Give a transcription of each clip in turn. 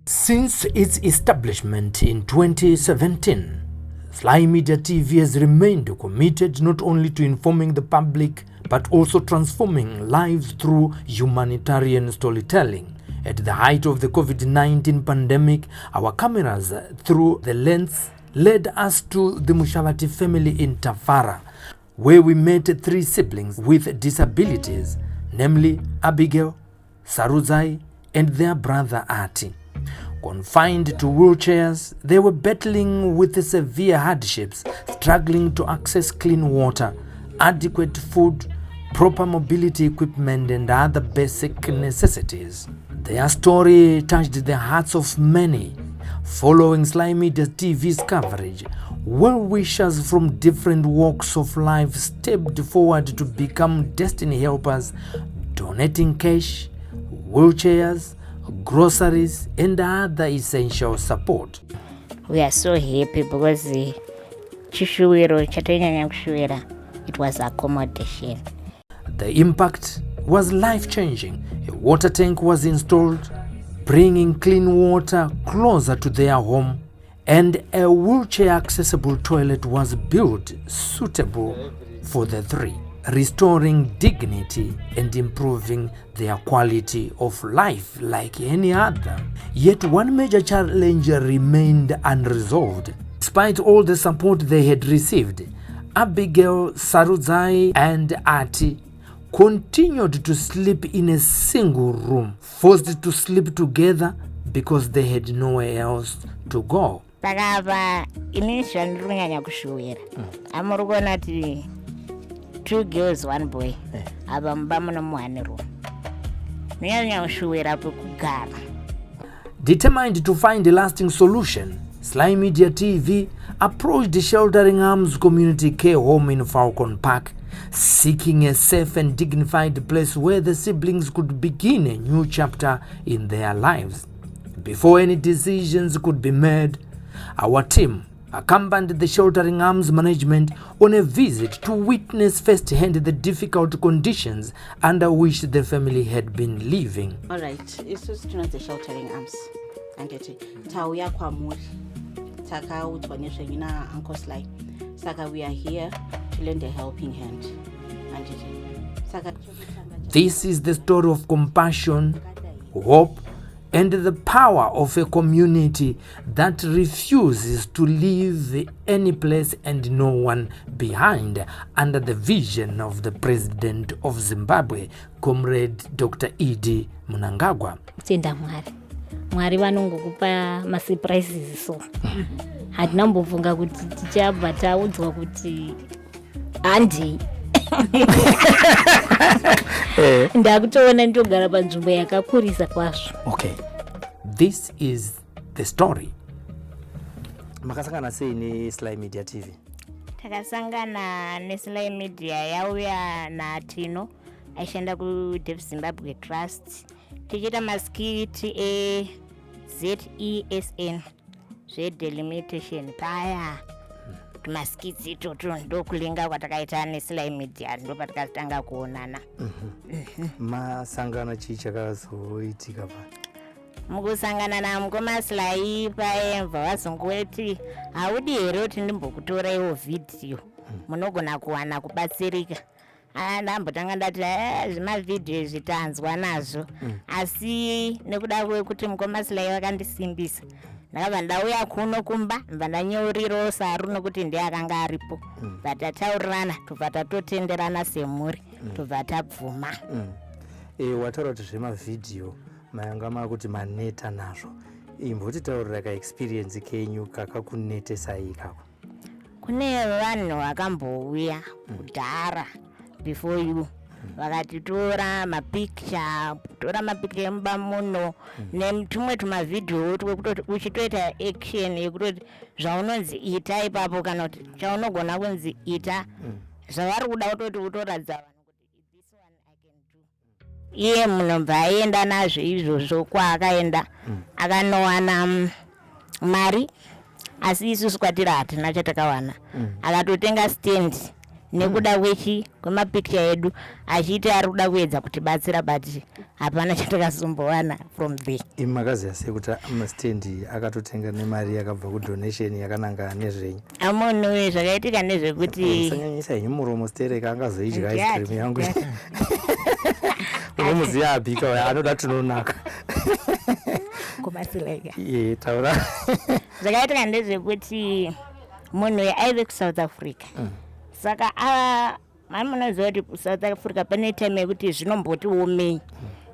Since its establishment in 2017, Sly Media TV has remained committed not only to informing the public but also transforming lives through humanitarian storytelling. At the height of the COVID-19 pandemic, our cameras through the lens led us to the Mushabati family in Tafara, where we met three siblings with disabilities, namely Abigail, Sarudzai, and their brother Ati. Confined to wheelchairs, they were battling with severe hardships, struggling to access clean water, adequate food, proper mobility equipment, and other basic necessities. Their story touched the hearts of many. Following Sly Media TV's coverage, well wishers from different walks of life stepped forward to become destiny helpers, donating cash, wheelchairs, groceries, and other essential support. We are so happy because chishuwiro chatainyanya kushuwira, it was accommodation. The impact was life changing. A water tank was installed, bringing clean water closer to their home, and a wheelchair accessible toilet was built suitable for the three, restoring dignity and improving their quality of life like any other. Yet one major challenge remained unresolved. Despite all the support they had received, Abigail, Sarudzai, and Ati continued to sleep in a single room, forced to sleep together because they had nowhere else to go. Saka apa inini zvandiri kunyanya kushuwira, amuri kuona kuti two girls, one boy, apa mumba muno muone room, ndonyanya kushuwira pekugara. Determined to find a lasting solution, Sly Media TV approached the Sheltering Arms Community Care Home in Falcon Park, seeking a safe and dignified place where the siblings could begin a new chapter in their lives. Before any decisions could be made, our team accompanied the Sheltering Arms management on a visit to witness firsthand the difficult conditions under which the family had been living. Alright, isusu tinonzi Sheltering Arms, handiti? Tauya kwamuri, takaudzwa nezvenyu naUncle Sly, saka we are here to lend a helping hand, handiti? Saka This is the story of compassion, hope, and the power of a community that refuses to leave any place and no one behind under the vision of the President of Zimbabwe, Comrade Dr. E.D. Mnangagwa. Kutenda Mwari. Mwari vanongokupa masurprises, so hatina kumbofunga kuti tichabva taudzwa kuti handei. Ndakutoona nditogara panzvimbo yakakurisa kwazvo. Okay. This is the story. Makasangana sei neSly Media TV? Takasangana neSly Media yauya naTino, aishanda kuDeaf Zimbabwe Trust, tichiita maskits eZESN zvedelimitation paya, tumaskits itoto. Ndokulinga kwatakaita neSly Media, ndopatakatanga kuonana. Masangana, chii chakazoitika pa? Mukusangana namukoma Sly paemva vazongoti, "Haudi here kuti ndimbokutoraiwo vhidhiyo? Munogona kuwana kubatsirika." Ah, ndambotanga ndati, "Eh, zvimavhidhiyo izvi tanzwa nazvo." Asi nekuda kwekuti mukoma Sly vakandisimbisa, ndakabva ndauya kuno kumba, mbva ndanyeurirawo Saru nokuti ndiye akanga aripo. Bva tataurirana, tobva tatotenderana semhuri, tobva tabvuma. Wataura kuti zvemavhidhiyo mayanga makuti maneta nazvo. Imbotitaurira kaexperience kenyu kakakunetesai ikako. Kune vanhu vakambouya kudhara before you, vakatitora mapicture, tora mapicture emumba muno netumwe tumavhidhiyo twekutoti uchitoita action yekutoti zvaunonzi ita ipapo, kana kuti chaunogona kunzi ita, zvavari kuda kutoti utoratidza vanhu kuti this one I can do. Iye munobva aenda nazvo izvozvo kwaakaenda, akanowana mari, asi isusu kwatiri hatina chatakawana. Akatotenga stand nekuda kwechi kwemapicture edu, achiiti ari kuda kuedza kutibatsira, but hapana chatakazombowana from there. Imi makaziva sei kuti mastendi akatotenga nemari yakabva kudonation yakananga nezvenyu? Amunhu, zvakaitika ndezvekuti Musanyanyisa henyu muromo stereka, angazoidya ice cream yangu. Unomuziva abika uya, anoda tunonaka. Kubatsiraika. Ye, taura. Zvakaitika ndezvekuti munhu uyu aive kuSouth Africa. Saka mani munoziva kuti kuSouth Africa pane time yekuti zvinomboti omei,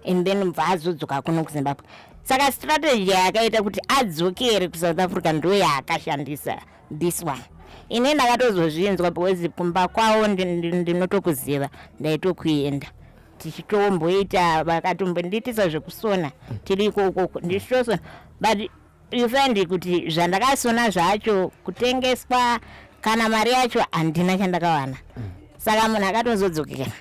and then mubva azodzoka kuno kuZimbabwe. Saka strategy yaakaita kuti adzokere kuSouth Africa ndo yaakashandisa this one. Ini ndakatozozvinzwa because kumba kwavo ndinotokuziva, ndaitokuenda tichitomboita, vakatombondiitisa zvekusona tiri ikoko, ndichitosona, but you find kuti zvandakasona zvacho kutengeswa kana mari yacho handina chandakawana. Saka munhu akatozodzokera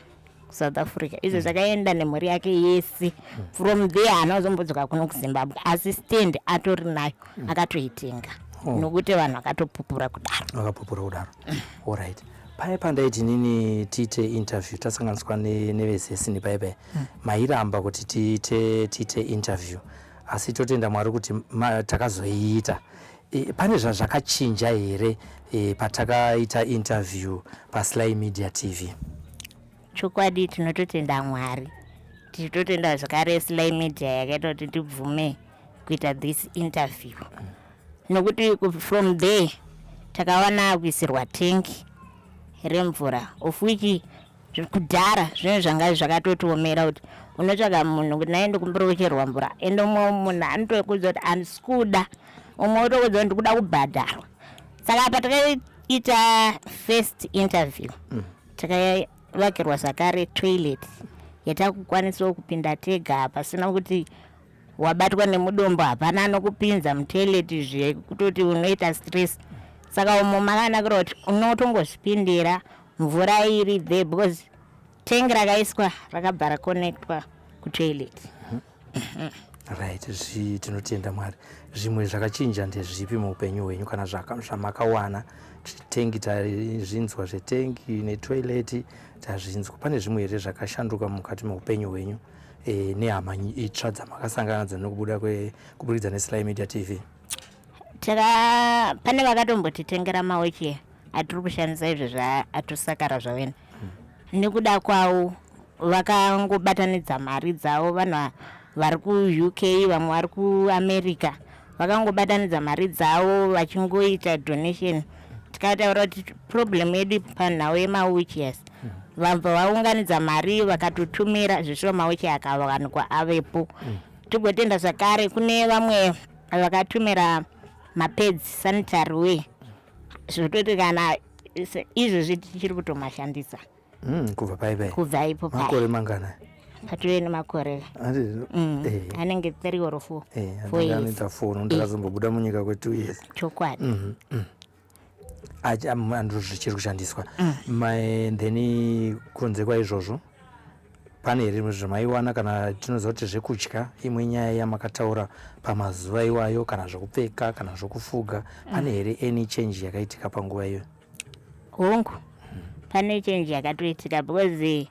kuSouth Africa izvo zvakaenda nemhuri yake yese. From there haana kuzombodzoka kuno kuZimbabwe, asi stand atori nayo, akatoitenga nokuti vanhu vakatopupura kudaro. Vakapupura kudaro, alright. Paya pandaiti nini tiite interview, tasanganiswa neveZESN paipai, mairamba kuti tiite interview, asi totenda Mwari kuti takazoiita. Pane zvazvakachinja here patakaita interview paSly Media TV? Chokwadi tinototenda Mwari, tichitotenda zvakare Sly Media yakaita kuti tibvume kuita this interview, nokuti from there takawana kuisirwa tengi remvura, of which kudhara zvinhu zvanga zvakatotiomera kuti unotsvaga munhu kuti naende kumbira kucherwa mvura, ende umwe munhu anotokuudza kuti handisi kuda, umwe otokuudza kuti ndikuda kubhadharwa. Saka patakaita first interview, takavakirwa zvakare toilet yatakukwanisawo kupinda tega pasina kuti wabatwa nemudombo, hapana anokupinza mutoilet zvekutoti unoita stress. Saka umo makanakira kuti unotongozvipindira, mvura iri there because tengi rakaiswa rakabva raconnectwa kutoilet. Right, tinotenda Mwari. Zvimwe zvakachinja ndezvipi muupenyu hwenyu kana zvamakawana? Tengi tazvinzwa, zvetengi netoilet tazvinzwa. Pane zvimwe here zvakashanduka mukati meupenyu hwenyu nehama itsva dzamakasangana nadzo nekubuda kuburikidza neSly Media TV? Taka pane vakatombotitengera mawheelchair atiri kushandisa izvo atosakara zvavena. Nekuda kwavo vakangobatanidza mari dzavo, vanhu vari kuUK, vamwe vari kuAmerica, vakangobatanidza mari dzavo vachingoita donation. Tikataura kuti problem yedu panhau yemawheelchairs, vabva vaunganidza mari vakatotumira zvishuwa, mawheelchair akawanikwa avepo. Tigotenda zvakare kune vamwe vakatumira mapads, sanitary wear, zvototi kana izvozvi tichiri kutomashandisa. Kubva paipai? Kubva ipo. Makore mangana? Patove nemakore anenge 3 or 4. 4 years. Anoita 4, nokuti ndakazombobuda munyika kwe2 years. Chokwadi. Ando zvichiri kushandiswa. Then kunze kwaizvozvo pane here zvamaiwana, kana tinoziva kuti zvekudya imwe nyaya yamakataura pamazuva iwayo, kana zvokupfeka kana zvokufuga, pane here any change yakaitika panguva iyoyo? Hongu, pane change yakatoitika because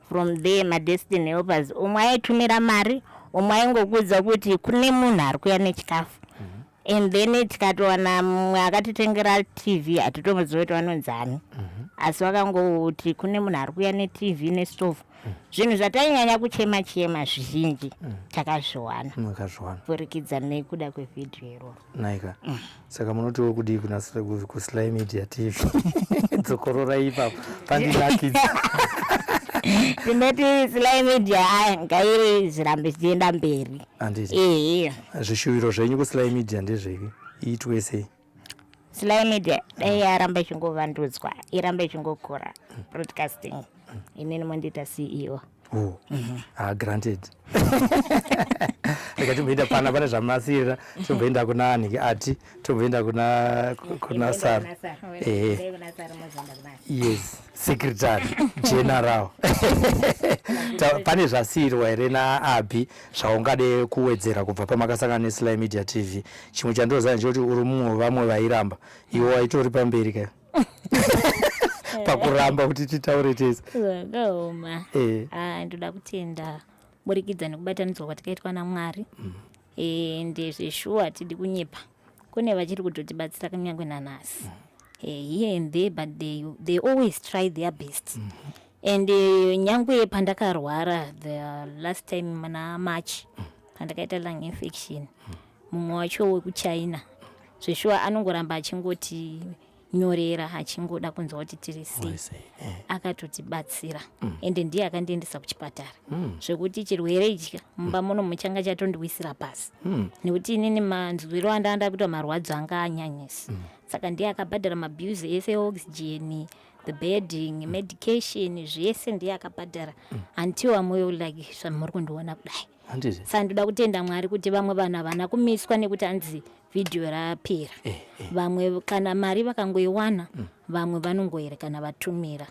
from there madestiny helpers, umwe aitumira mari, umwe aingokuudza kuti kune munhu ari kuuya nechikafu, and then tikatowana mumwe akatitengera TV. Hatitomuziva kuti vanonzani, asi vakangoti kune munhu ari kuuya neTV nestove. Zvinhu zvatainyanya kuchema chema zvizhinji takazviwana. Makazviwana. Kupfurikidza nekuda kwevhidhiyo iroro. Naika, saka munotiwo kudii kuna kuSly Media TV? Dzokororai ipapo, pandinakidza. Tinoti Sly Media, aya ngairi zvirambe zvichienda mberi. Handiti? Ehe. Zvishuviro zvenyu kuSly Media ndezvei? Iitwe sei? Sly Media dai yaramba ichingovandudzwa, irambe ichingokura broadcasting. Inini mondiita CEO. Oh. Ah, granted. Rega timboenda pana pane zvamasirira tomboenda kuna anhiki ati tomboenda kuna kuna Sara. Eh. Yes, secretary general. Pane zvasiirwa here naAbby zvaungade kuwedzera kubva pamakasangana neSly Media TV? Chimwe chandinoziva ndechekuti uri mumwe wevamwe vairamba. Iwe waitori pamberi ka. Pakuramba kuti titaure tese. Zvakaoma. Eh. Ah, ndoda kutenda kuburikidza nekubatanidzwa kwatakaitwa naMwari. Ende zveshuwa hatidi kunyepa. Kune vachiri kutotibatsira kunyange nanhasi. Here and there, but they always try their best. And nyangwe pandakarwara the last time muna March, pandakaita lung infection, mumwe wacho wekuChina zveshuwa anongoramba achingoti nyorera achingoda kunzwa kuti tiri sei, akatotibatsira. Ende ndiye akandiendesa kuchipatara, zvekuti chirwere ichi mumba muno muchanga chatondiwisira pasi, nekuti inini manzwiro andanga kuita marwadzo anga anyanyisa. Saka ndiye akabhadhara mabills ese, oxygen, the bedding, medication, zvese ndiye akabhadhara until amoyo like zvamuri kundiona kudai. Handiti? Saka ndoda kutenda Mwari kuti vamwe vanhu havana kumiswa nekuti hanzi vhidhiyo rapera. Vamwe kana mari vakangoiwana, vamwe vanongoera kana vatumira.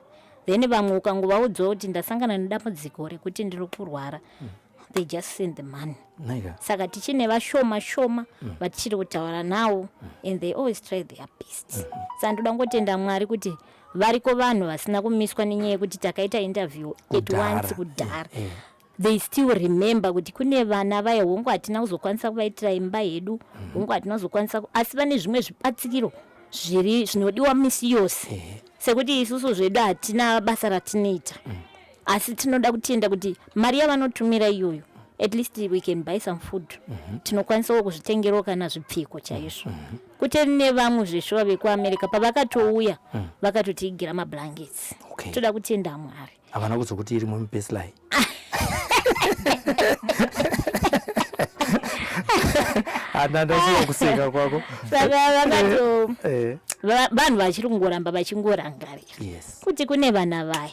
Then vamwe ukangovaudzawo kuti ndasangana nedambudziko rekuti ndiri kurwara, they just send the money. Naika. Saka tichine vashoma shoma vatichiri kutaura navo, and they always try their best. Saka ndoda kungotenda Mwari kuti variko vanhu vasina kumiswa nenyaya yekuti takaita interview at Kudhara. once kudhara. They still remember kuti kune vana vaya. Hongu, hatina kuzokwanisa kuvaitira imba yedu, hongu, hatina kuzokwanisa, asi vane zvimwe zvibatsiriro zviri zvinodiwa misi yose, sekuti isusu zvedu hatina basa ratinoita, asi tinoda kutenda kuti mari yavanotumira iyoyo, at least we can buy some food, tinokwanisawo kuzvitengerawo kana zvipfeko chaizvo. Kutori nevamwe zveshuwa vekuAmerica, pavakatouya vakatotiigira mablankets. Toda kutenda Mwari. Havana kuzokuti iri mubeslai? Hana, ndasiwa kuseka kwako. Saka vakato vanhu vachiri kungoramba vachingorangarira kuti kune vana vaya.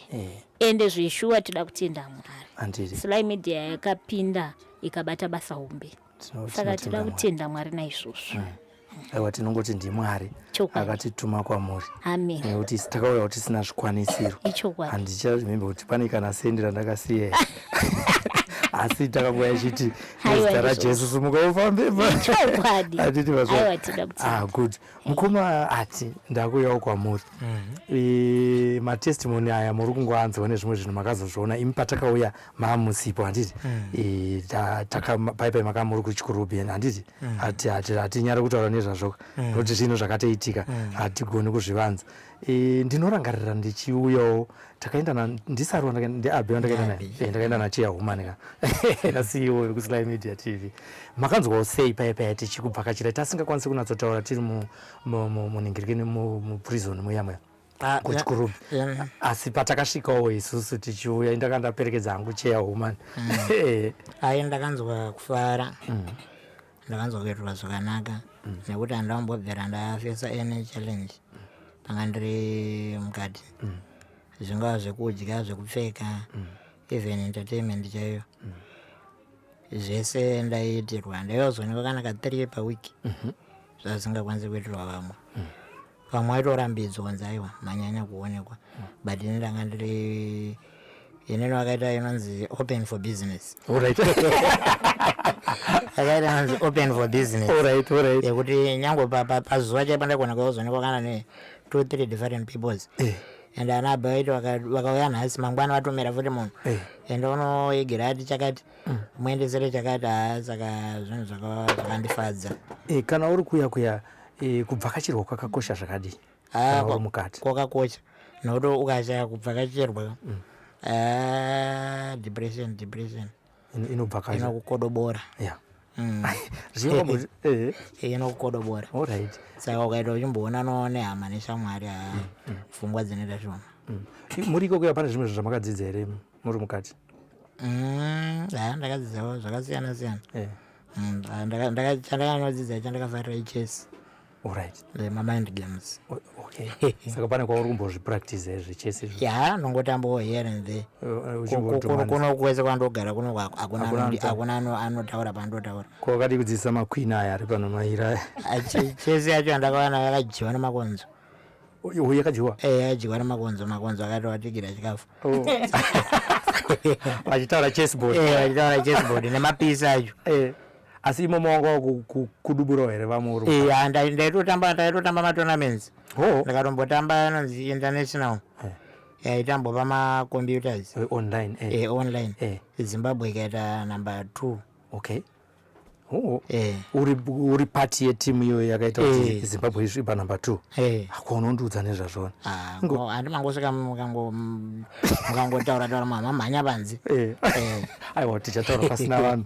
Ende zveshuwa toda kutenda Mwari. Handiti? Sly Media yakapinda ikabata basa hombe. Saka Tinotenda tinoda Mwari. kutenda Mwari naizvozvo. Aiwa, tinongoti ndiMwari Chokwadi. akatituma kwamuri, Amen. nekuti takauya kuti tisina zvikwanisiro. Ichokwadi. Handicharemembe kuti pane kana sendi randakasiya here, asi takangoya chiti Aiwa, nezita ndizvozvo. raJesu sumuka ufambe. Ichokwadi. Handiti? Aiwa, tinoda kutenda. Ah, good. Mukoma, ati ndakuuyawo kwamuri. Matestimony aya muri kungoanzwa nezvimwe zvinhu makazozviona imi. Patakauya maamusipo, handiti? Paipai maka muri kuChikurubi, handiti? Hatinyari kutaura nezvazvo nokuti zvinhu zvakatoitika, hatigoni kuzvivanza. Ndinorangarira ndichiuyawo, takaenda ndisarwa ndiAbhi ndakaenda naye. Ndakaenda nachairwoman ka, naCEO wekuSly Media TV. Makanzwawo sei paya paya tichikubvakachira, tasingakwanisi kunatsotaura tiri munhingirikini muprison muya muya Ah, kuChikurubi? Asi patakasvikawo isusu tichiuya, indaka ndaperekedza hangu chairwoman. Ai, ndakanzwa kufara, ndakanzwa kuitirwa zvakanaka, nekuti handambobvira ndafesa any challenge panga ndiri mukati, zvingava zvekudya, zvekupfeka, even entertainment chaiyo, zvese ndaiitirwa. Ndaizoonekwa kana ka3 paweek, zvasingakwanisi kuitirwa vamwe. Vamwe vaitorambidzwa kunzi aiwa, manyanya kuonekwa, but ini ndanga ndiri inini vakaita inonzi open for business. Vakaita inonzi open for business, yekuti nyange pazuva chaipo ndaigona kuzoonekwa kana ne two three different peoples. And ana abva vaiti vakauya nhasi, mangwana vatomera futi munhu, and unoigira ati chakati, muendesere chakati. Haa, saka zvinhu zvakandifadza. Kana uri kuya kuya, kubvakachirwa kwakakosha zvakadii Ah, kana uri mukati? Kwakakosha, nokuti ukashaya kubvakachirwa, ah, depression, depression Inobvakacha. Inokukodobora. Zvinobva Inokukodobora. Saka ukaita uchimboonanawo nehama neshamwari, haa, pfungwa dzinoita shoma. Muri ikokuya, pane zvimwe zvinhu zvamakadzidza here muri mukati? Ha, ndakadzidzawo zvakasiyana siyana. Chandakanodzidza chandakafarira ichess. Alright. Mamind games. Okay, saka pane kwauri kumbozvipractice zvechess izvo? Ya, ndongotambawo here and there. Uchingodhumanisa. Kuno kwese kwandogara kuno hakuna Hakuna anotaura. hakuna anotaura pandotaura. Ko wakadi kudzidzisa maqueen aya ari pano maira aya? Chess yacho yandakawana yakadyiwa nemakonzo. Uyu yakadyiwa? Eh, yakadyiwa nemakonzo. Makonzo akatoatigira chikafu. Oh. Vachitaura chessboard. Eh, vachitaura chessboard nemapisi acho. Eh. Asi imomo wanga wakuduburawo here vamwe uri? Eh, ndaitotamba matournaments. Oh. Ndakatombotamba anonzi international. Eh. Yaitambwa pamacomputers. Eh, online. Eh. Eh, online. Eh. Zimbabwe ikaita number 2. Okay. Oh. Eh. Uri part yetimu iyoyo yakaita kuti Eh. Zimbabwe isvike pa number 2? Eh. Hakuna unondiudza nezvazvona. Ah, handi mangosvika mukangotaura taura mamhamhanya panze. Eh. Eh. Aiwa, tichataura pasina vanhu.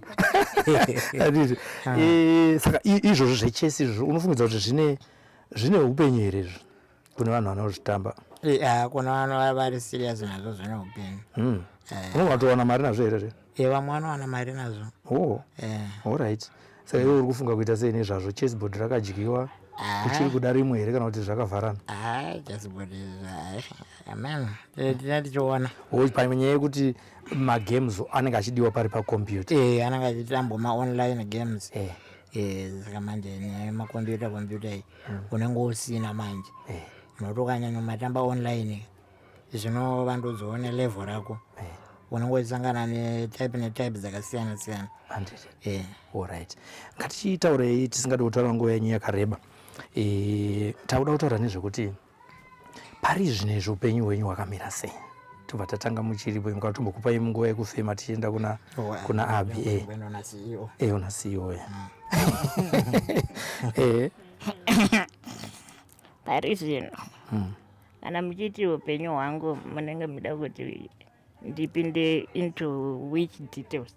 Handiti. Eh, saka izvozvo zvechess izvozvo unofungidza kuti zvine upenyu here izvo kune vanhu vanozvitamba? Eh, ah, kuna vanhu vari serious nazvo, zvine upenyu. Eh. Unogona kutowana mari nazvo here zve? Eh, vamwe vanowana mari nazvo. Oh. Eh. Alright. Saka iwe uri kufunga kuita sei nezvazvo? Chessboard rakadyiwa, Ah. uchiri kuda rimwe here kana kuti zvakavharana? Ah, chessboard, amen, tina tichiona. Oh, panyaya yekuti magames anenge achidiwa pari pakombiyuta. Eh, anenge achitambwa maonline games. Eh. Eh, saka manje nyaya yemakombiyuta, kombiyuta iyi unenge usina manje. Eh. Nokuti ukanyanya matamba online, zvinovandudzawo nelevel rako. Eh. Unenge uchisangana netype netype dzakasiyana siyana. Handiti. Eh. Alright, ngatichitaurei, tisingadi kutaura nguva yenyu yakareba. Takuda kutaura nezvekuti pari zvino izvi upenyu hwenyu hwakamira sei. Tobva tatanga muchiripo, mukatombokupai nguva yekufema tichienda Oh, kuna Abi. Kuenda kuna CEO. Eh, una CEO. Eh. Pari zvino, kana muchiti upenyu hwangu, munenge muda kuti ndipinde into which details?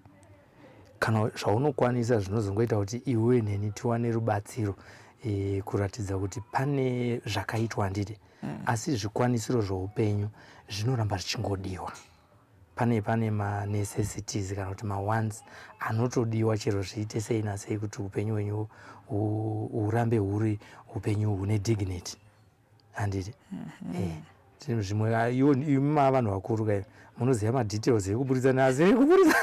Kana zvaunokwanisa zvinozongoita kuti iwe neni tiwane rubatsiro, kuratidza kuti pane zvakaitwa, handiti? Asi zvikwanisiro zveupenyu zvinoramba zvichingodiwa. Pane manecessities kana kuti mawants anotodiwa chero zviite sei nasei kuti upenyu hwenyu hurambe huri upenyu hune dignity, handiti? Zvimwe imi mava vanhu vakuru kai, munoziva madetails ekuburitsa neasi ekuburitsa.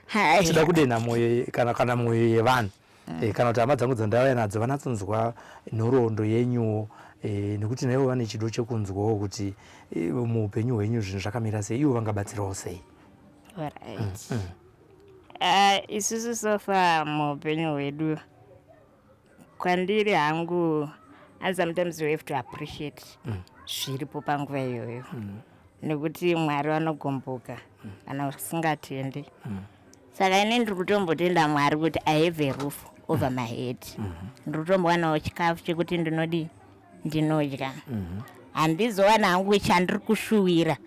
Hai. Tida kudenha mwoyo kana mwoyo yevanhu, kana kuti hama dzangu dzandauya nadzo vanatsonzwa nhoroondo yenyuwo, nekuti naivo vane chido chekunzwawo kuti muupenyu hwenyu zvinhu zvakamira sei, ivo vangabatsirawo sei. Alright. Isusu so far muupenyu hwedu, kwandiri hangu, and sometimes we have to appreciate zviripo panguva iyoyo, nekuti Mwari vanogomboka kana usingatendi. Saka ini ndiri kutombotenda Mwari kuti I have a roof over my head. Ndiri kutombowanawo chikafu chekuti ndinodi ndinodya. Handizowana hangu chandiri kushuwira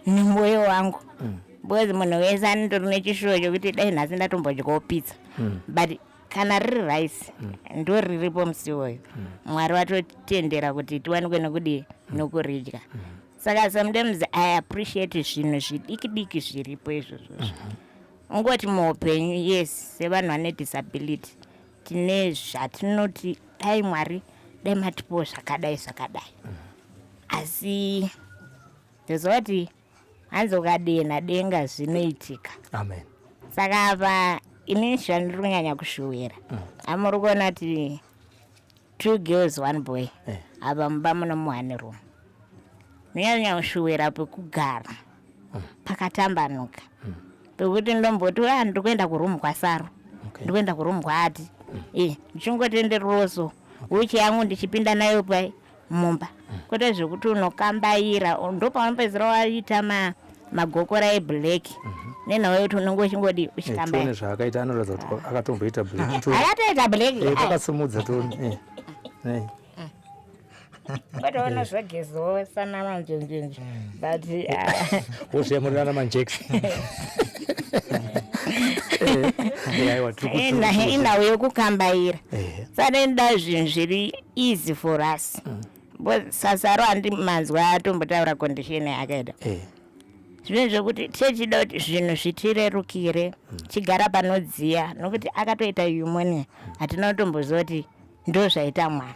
nemwoyo wangu, because munhu wese anondori nechishuwo chokuti dai nhasi ndatombodyawo pizza, but kana riri rice ndo riripo musi iwoyo, Mwari vatotendera kuti tiwanikwe nekudii, nokuridya. Saka sometimes I appreciate zvinhu zvidiki diki zviripo izvozvozvo. Ungoti muupenyu, yes, sevanhu vane disability tine zvatinoti dai Mwari dai matipowo zvakadai zvakadai, asi ndoziva kuti hanzi ukadenha denga zvinoitika. Amen. Saka apa inini zvandiri kunyanya kushuwira, amuri kuona kuti two girls, one boy. Apa mumba muno muone room, ndonyanya kushuwira pekugara pakatambanuka, pekuti ndomboti a ndiri kuenda kurumu kwaSaro, ndiri kuenda kurumu kwaati, ndichingotendererawo wheelchair yangu ndichipinda nayo pai mumba, kwete zvekuti unokambaira. Ndopaunopedzisira waita magokora eblack nenhau yekuti unenge uchingodi Tione uchikambaira. zvaakaita, anoratidza kuti akatomboita black. Akatoita black. Takasimudza tione. Eh. Kwete unozogezawo sana manjenjenje, but Wozviyamurira manjeks. Aiwa, tiri Inhau yekukambaira. Saka inoda zvinhu zviri easy for us. Because sasaro handi manzwa atombotaura condition yaakaita. Zvinhu zvekuti techida kuti zvinhu zvitirerukire, chigara panodziya, nokuti akatoita pneumonia, hatina kutomboziva kuti ndo zvaita mwana.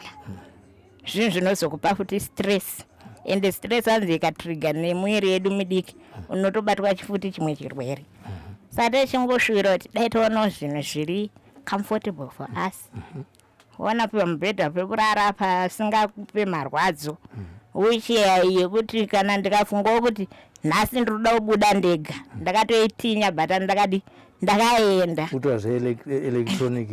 Zvinhu zvinozokupa futi stress, ende stress hanzi ikatriga nemuviri yedu midiki, unotobatwa futi chimwe chirwere. Saka techingoshuwira kuti dai taonawo zvinhu zviri comfortable for us, wanapiwa mubhedha pekurara pasingakupe marwadzo, wheelchair yekuti kana ndikafungawo kuti nhasi ndiri kuda kubuda ndega, ndakatoitinya bhatani, ndakadi ndakaenda. Kutora zveelectronic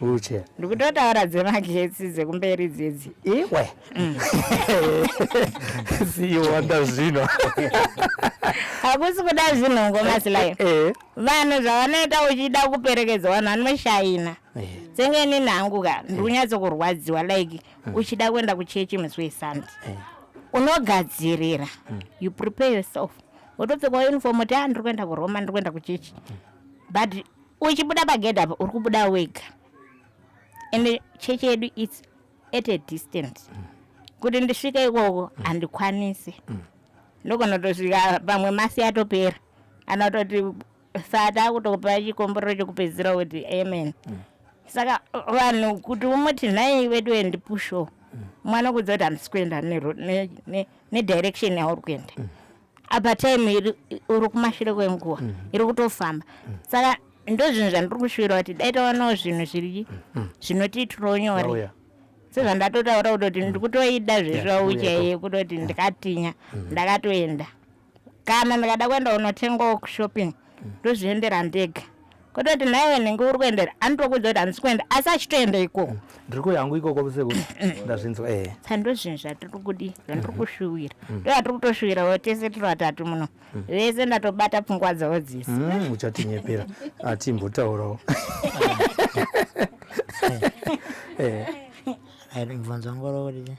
wheelchair? Ndikutotaura dzemagetsi dzekumberi dzedzi. Iwe siwanda zvino. Hakusi kuda zvinhu, ngoma Sly. Vanhu zvavanoita, uchida kuperekedza vanhu vanoshaina. Senge inini hangu ka, ndiri kunyatsokurwadziwa, like uchida kuenda kuchechi musi weSunday, unogadzirira, you prepare yourself, wotopfekawo uniform kuti a ndiri kuenda kuRoma, ndiri kuenda kuchechi, but uchibuda pagedhi apa uri kubuda wega, ende chechi yedu its at a distance. Kuti ndisvike ikoko handikwanisi, ndogona kutosvika pamwe masi yatopera, ana kutoti saa takutokupa chikomborero chekupedzisira kuti amen. Saka vanhu kuti umuti nhai wedu ndipusho mwana, kudza kuti handisi kuenda nedirection yauri kuenda apa, time iri uri kumashure kwenguva iri kutofamba. Saka ndo zvinhu zvandiri kushuwira kuti dai tawanawo zvinhu zviri zvinotiitirawo nyore. Vauya. Sezvandatotaura kutoti ndikutoida zvezvawo uya. Chaiye kutoti ndikatinya ndakatoenda, kana ndikada kuenda kunotengawo kushopping, ndozviendera ndega, kutoti nhaiwe nenge uri kuendera, anotokudza kuti handisi kuenda, asi achitoenda ikoko. Ndiri kuya hangu ikoko sekuru, ndazvinzwa. Saka ndo zvinhu zvatiri kudi, zvandiri kushuwira, ndo zvatiri kutoshuwirawo tese tiri vatatu muno, vese ndatobata pfungwa dzavo dzese. Uchatinyepera, atimbotaurawo. Right, mubvunzo wangu uri kuti?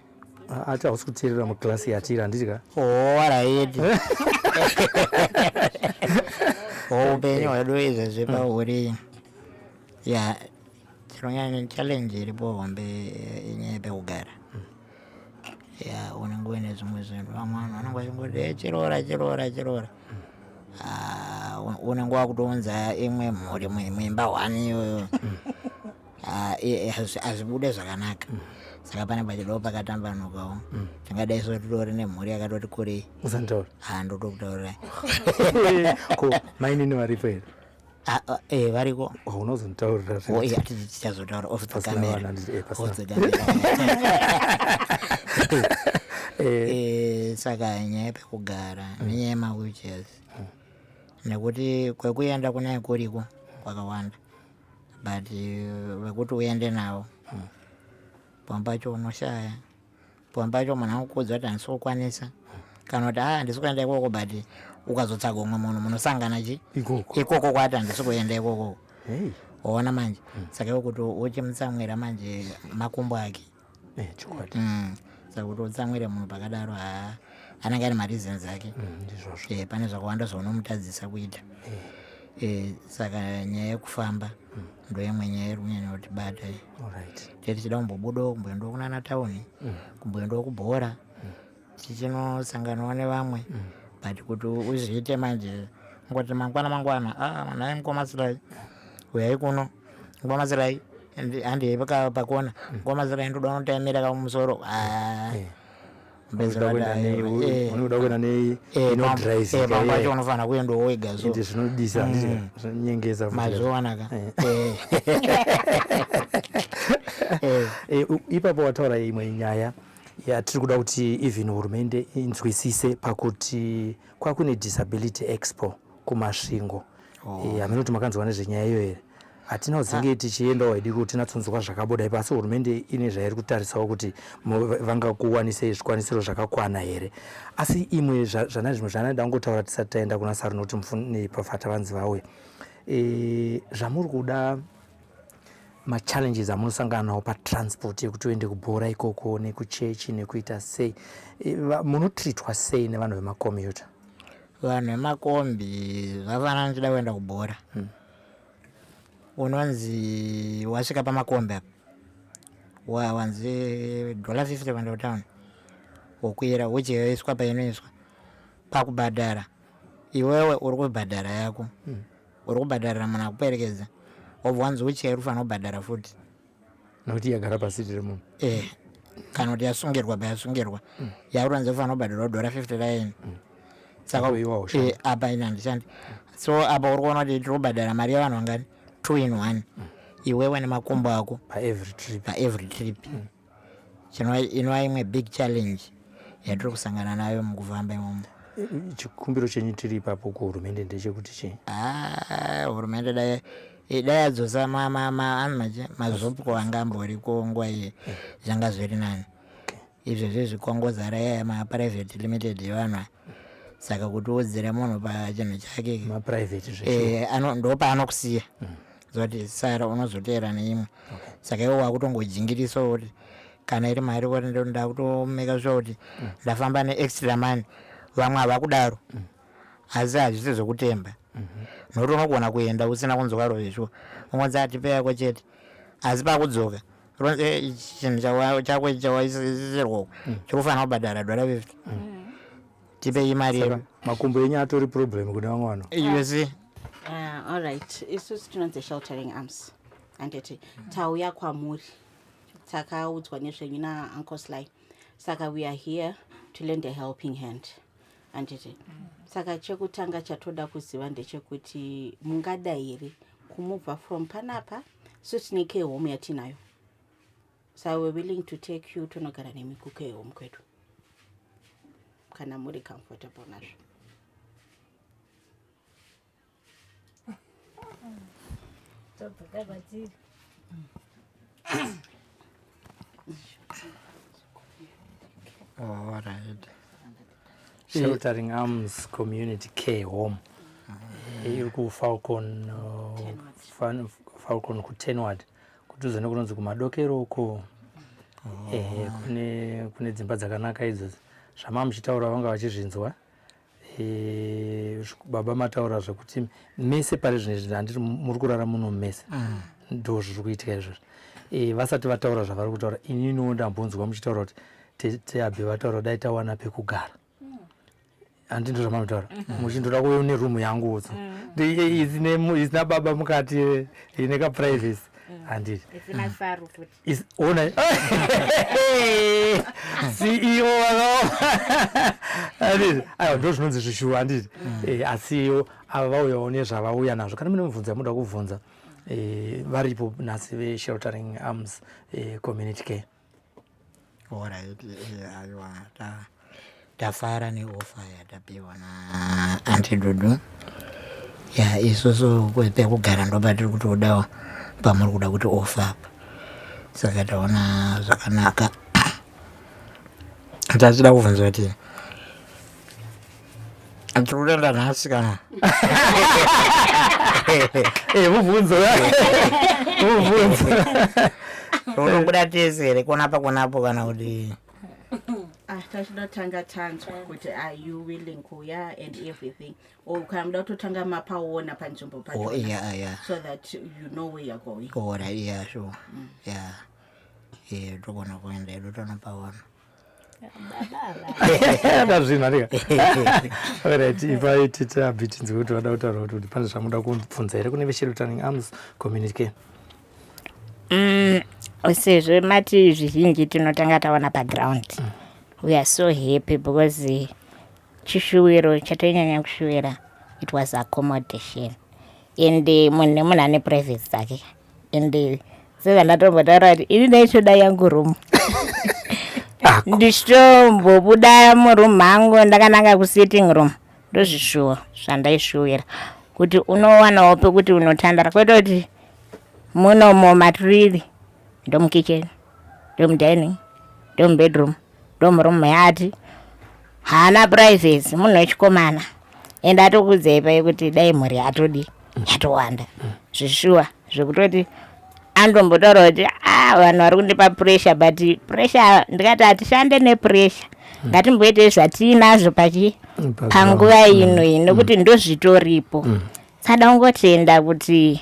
Ati hausi kuteerera muklasi yatiri, handiti ka? Alright, upenyu hwedu izvezvi pauri ya chinonyanya challenge iripo hombe inyaya yepekugara. Ya, unenge uine zvimwe zvinhu, vamwe vanhu vanenge vachingoti, "Eh, chiroora, chiroora, chiroora." Ah, unenge wakutounza imwe mhuri muimba one iyoyo. Ah, hazvibude zvakanaka. Saka pane pachidawo pakatambanukawo, tingadai so titori nemhuri yakatoti kurei. Usanditaura. Ha, ndotokutaurirai. Ko mainini varipo here? Ah, ah, eh, variko. Oh, unozonditaurira. Oh, iya, tichazotaura off the Pasina camera. vana, handiti, pasina. Off the camera. Saka nyaya yepekugara nenyaya yemawheelchairs, nekuti kwekuenda kunaya kuriko kwakawanda, but vekuti uende navo pamwe pacho unoshaya, pamwe pacho munhu anokuudza kuti handisi kukwanisa, kana kuti a handisi kuenda ikoko, but ukazotsvaga umwe munhu munosangana chi Ikoko. Ikoko kwati handisi kuenda ikoko. Hey. Waona manje, saka iwe kuti uchimutsamwira manje makumbo ake. Chokwadi. Saka kuti utsamwire munhu pakadaro, haa, anenge ane mareasons ake. Ndizvozvo. Pane zvakawanda zvaunomutadzisa kuita. Saka nyaya yekufamba ndo imwe nyaya iri kunyanya kutibata iyi. Tee tichida kumbobudawo, kumboendawo kunana tauni, kumboendawo kubhora, tichinosanganawo nevamwe, but kuti uzviite manje, ngoti mangwana mangwana, ah, nhai mukoma Sly, uyai kuno, mukoma Sly, handei pakona, mukoma Sly, ndoda unotaimira kamumusoro. Ah, Unoda kuenda unoda kuenda nei inodhiraizika. Pamwe pacho unofanira kuendawo wega so. Ende zvinodisa, handiti? Zvinonyengeza futi. Mazvionaka. Ipapo wataura imwe nyaya yatiri kuda kuti even hurumende inzwisise, pakuti kwakune disability expo kuMasvingo. Hamene kuti makanzwa nezvenyaya iyo here? Hatina kuzinge tichiendawo hedu kuti tinatsonzwa zvakabuda ipo, asi hurumende ine zvairi kutarisawo kuti vangakuwanisei zvikwanisiro zvakakwana here. Asi imwe zvana zvimwe zvanoda kungotaura tisati taenda kuna Sarunoti Mufuni Pafata vanzi vauya, zvamuri kuda, machallenges amunosangana nawo patransport yekuti uende kubhora ikoko nekuchechi nekuita sei, munotreatwa sei nevanhu vemakombiyuta? Vanhu vemakombi, zvafanana ndichida kuenda kubhora, unonzi wasvika pamakombi apa, wanzi $50 kuenda kutauni, wokwira, uchiyoiswa painoiswa pakubhadhara. Iwewe uri kubhadhara yako, uri kubhadharira munhu akuperekedza, wobva wanzi wheelchair ufanira kubhadhara futi. Nokuti yagara pasiti remunhu. Eh, kana kuti yasungirwa payasungirwa, yakutonzi ufanira kubhadhara dhora 50 raini. Saka Apo iwe haushandi. Eh, apa ini handishandi. So apa uri kuona kuti tiri kubhadhara mari yevanhu vangani? 2 in 1, iwewe nemakumbo ako. Paevery trip. Paevery trip. Chinova inova imwe big challenge yatiri kusangana nayo mukufamba imomo. Chikumbiro chenyu tiri ipapo kuhurumende ndechekuti chii? Ah, hurumende dai dai yadzosa anzi maZUPCO anga amboriko nguva iyi, zvanga zviri nani. Izvezvi zvikongozara yaya maprivate limited yevanhu aya, saka kuti udzire munhu pachinhu chake maprivate zveshuwa. Eh, ndopaanokusiya zoti sara unozoteera neimwe. Saka iwe wakutongojingirisawo kuti kana iri mari kuti ndakutomeka sure kuti ndafamba neextra money. Vamwe havakudaro, asi hazvisi zvekutemba, nokuti unogona kuenda usina kunzwa roveshuwa, ungonzi atipe yako chete, asi pakudzoka ronzi, "Eh, ichi chinhu chako chawaisirwa uku chiri kufanira kubhadhara dhora 50, tipei mari Saka yedu." makumbo enyu atori problem kune vamwe vanhu. You see. All right, isusu tinonzi Sheltering Arms, handiti? Tauya kwamuri, takaudzwa nezvenyu naUncle Sly, saka we are here to lend a helping hand, handiti? Saka chekutanga chatoda kuziva ndechekuti mungada here kumubva from panapa? So tine care home yatinayo, so we're willing to take you tonogara nemi kucare home kwedu kana muri comfortable nazvo. Tobva kwatiri. Alright. Sheltering Arms Community Care Home iri kuFalcon, Falcon kuTenward, kudhuze nekunonzi kumadokero uko. Ehe, kune dzimba dzakanaka idzodzo zvama muchitaura, vanga vachizvinzwa. Baba mataura zvekuti mese pari zvino izvi handiti muri kurara muno mese? Ndo zviri kuitika izvozvo. Vasati vataura zvavari kutaura, ininiwo ndambonzwa muchitaura kuti teabhe vataura dai tawana pekugara, handi ndo zvamanotaura, muchindoda kuve nerumu yangu so isina baba mukati, ine kaprivacy, handiti? Isina saru futi. Ona CEO vakaoma, handiti? Aiwa, ndo zvinonzi zvishuwa, handiti? Asiwo ava vauyawo nezvavauya nazvo. Kana mune mubvunzo yamunoda kubvunza, varipo nhasi veSheltering Arms Community Care. Alright, aiwa, tafara neoffer yatapiwa naAunty Dudu. Ya, isusu pekugara ndopatiri kutodawo pamuri kuda kuti offer apa, saka taona zvakanaka. Tachida kubvunza kuti tiri kutoenda nhasi kana Mubvunzo, mubvunzo. Unobuda tese here konapa konapo kana kuti? Ah, tachida kutanga tanzwa kuti are you willing kuuya and everything, or kana muda kutotanga mapaona panzvimbo pacho so that you know where you're going. Alright, yeah, sure, yeah, togona kuenda edu tonopaona. Ndazvinhu andika. Alright, ipai titabi tinzwe kuti vada kutaura kuti pane zvamuda kubvunza here kune veSheltering Arms Community Care. Sezvo mati zvizhinji tinotanga taona paground, we are so happy because chishuwiro chatainyanya kushuwira, it was accommodation, and munhu nemunhu ane privacy dzake, and sezvandatombotaura kuti ini ndaitoda yangu room, ndichitombobuda muroom mangu ndakananga kusitting room. Ndozvishuwo zvandaishuwira kuti unowanawo pekuti unotandara, kwete kuti munomo matiriri ndomukitchen, ndomudining, ndomubedroom, ndomuroom yati haana privacy munhu wechikomana. And atokudzai pai kuti dai mhuri yatodi yatowanda zvishuwa zvekutoti andombotaura kuti, "Ah, vanhu vari kundipa pressure," but pressure ndikati hatishande nepressure, ngatimboitei zvatiinazvo pachi panguva ino iyi, nekuti ndozvitoripo. Sada kungotenda kuti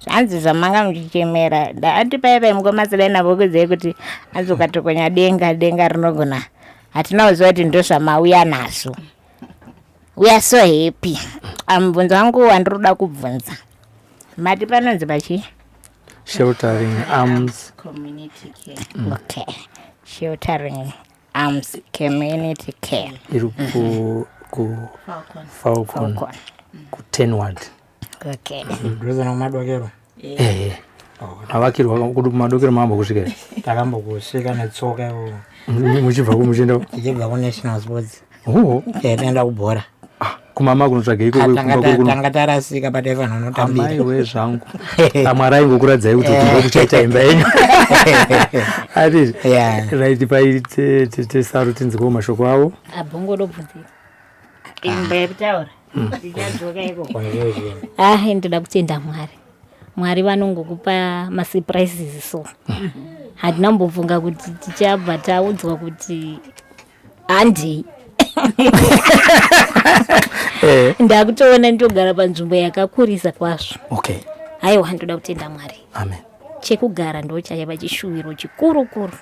zvanzi zvamanga muchichemera andi pai pai mukomasidai navokudzai kuti anzi ukatokonya denga, denga rinogona. Hatina kuziva kuti ndozvamauya nazvo. We are so happy. Ah, mubvunzo wangu wandiri kuda kubvunza, mati panonzi pachii? Sheltering Arms Community Care. Okay, Sheltering Arms Community Care. Iri ku Falcon. Falcon, Falcon. Kutenward. Okay. Dhuze nokumadokero. Ehe, mavakirwa kudu kumadokero maambo kusvika here? Takambokusvika netsoka iwo. Muchibva kumuchienda? Tichibva kuNational Sports. Oh. Taitaenda kubhora. Kumama kunotsvaga iko kumba kuri kuno. Tanga tarasika pataifanira unotambira. Amai we zvangu, amwari aingokuradzai kuti ndo kuchaita imba yenyu ati. Right, pai tesaru tinzwewo mashoko avo. Abhongodobvunzira. Imba yekutaura ndichadzoka ikoko. Confusion. Ah, ndoda kutenda Mwari. Mwari vanongokupa masurprises, so hatina mbofunga kuti tichabva taudzwa kuti handei. Ndakutoona ndogara panzvimbo yakakurisa kwazvo. Aiwa, ndoda kutenda Mwari. Amen. Chekugara ndo chaiva chishuwiro chikuru kuru.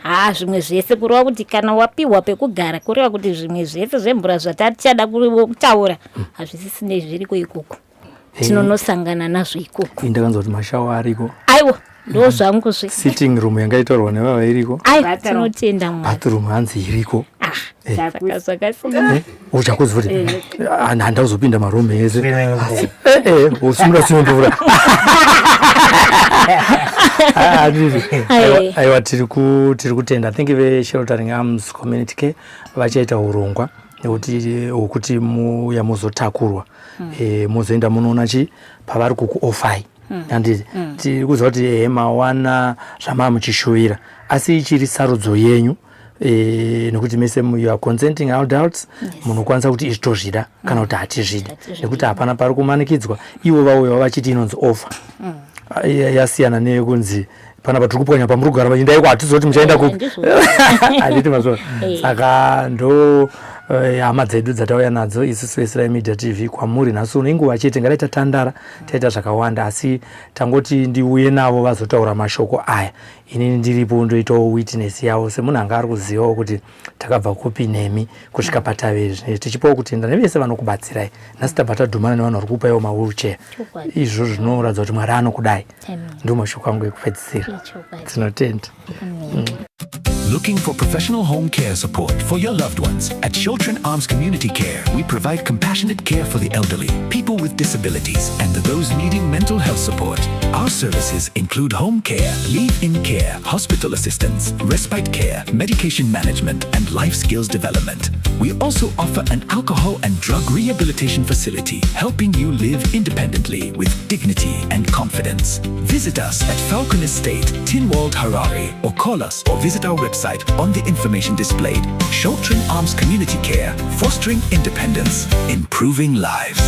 Haa, zvimwe zvese, kureva kuti kana wapiwa pekugara, kureva kuti zvimwe zvese zvemvura zvatatichada kutaura hazvisisinei, zviriko ikoko, tinonosangana nazvo ikoko. Ndakanzwa kuti mashawa ariko. Aiwa, ndo zvangu zve. Sitting room yanga itaurwa nevava iriko. Aiwa, tinotenda Mwari. Bathroom hanzi iriko. Saka zvakasiyana. Uchakuzi futi handauzopinda marumu ese. Asi, usimura sinomvura. Aye. Aiwa, tiri kutenda. I think veSheltering Arms Community Care vachaita urongwa nekuti hwekuti muya muzotakurwa, muzoenda munoona chi pavari kukuofai. Handiti tiri kuziva kuti ehe, mawana zvamaa muchishuvira, asi ichiri sarudzo yenyu, nekuti mese you are consenting adults. Munokwanisa kuti izvi tozvida kana kuti hatizvidi, nekuti hapana pari kumanikidzwa. Ivo vauyawo vachiti inonzi offer. Yasiyana neyekunzi panapa tiri kupwanya pamuri kugara, endaiko, hatizivi kuti muchaenda kupi. Ndizvo. Handiti mazvona? Saka ndo hama dzedu dzatauya nadzo isusu veSly Media TV kwamuri nhasi uno. Inguva chete ngadai tatandara taita zvakawanda, asi tangoti ndiuye navo vazotaura mashoko aya. Inini ndiripo, ndoitawo witness yavo semunhu anga ari kuzivawo kuti takabva kupi nemi kusvika patave izvi, tichipawo kutenda nevese vanokubatsirai. Nhasi tabva tadhumana nevanhu vari kupaiwo mawheelchair. Izvo zvinoratidza kuti Mwari anokudai. Amen. Ndo mashoko angu ekupedzisira. Ichokwadi. Tinotenda. Looking for professional home care support for your loved ones? At Children Arms Community Care, we provide compassionate care for the elderly, people with disabilities, and those needing mental health support. Our services include home care, live-in care, hospital assistance, respite care, medication management, and life skills development. We also offer an alcohol and drug rehabilitation facility, helping you live independently with dignity and confidence. Visit us at Falcon Estate, Tinwald, Harare, or call us or visit our website on the information displayed. Sheltering Arms Community Care, fostering independence, improving lives.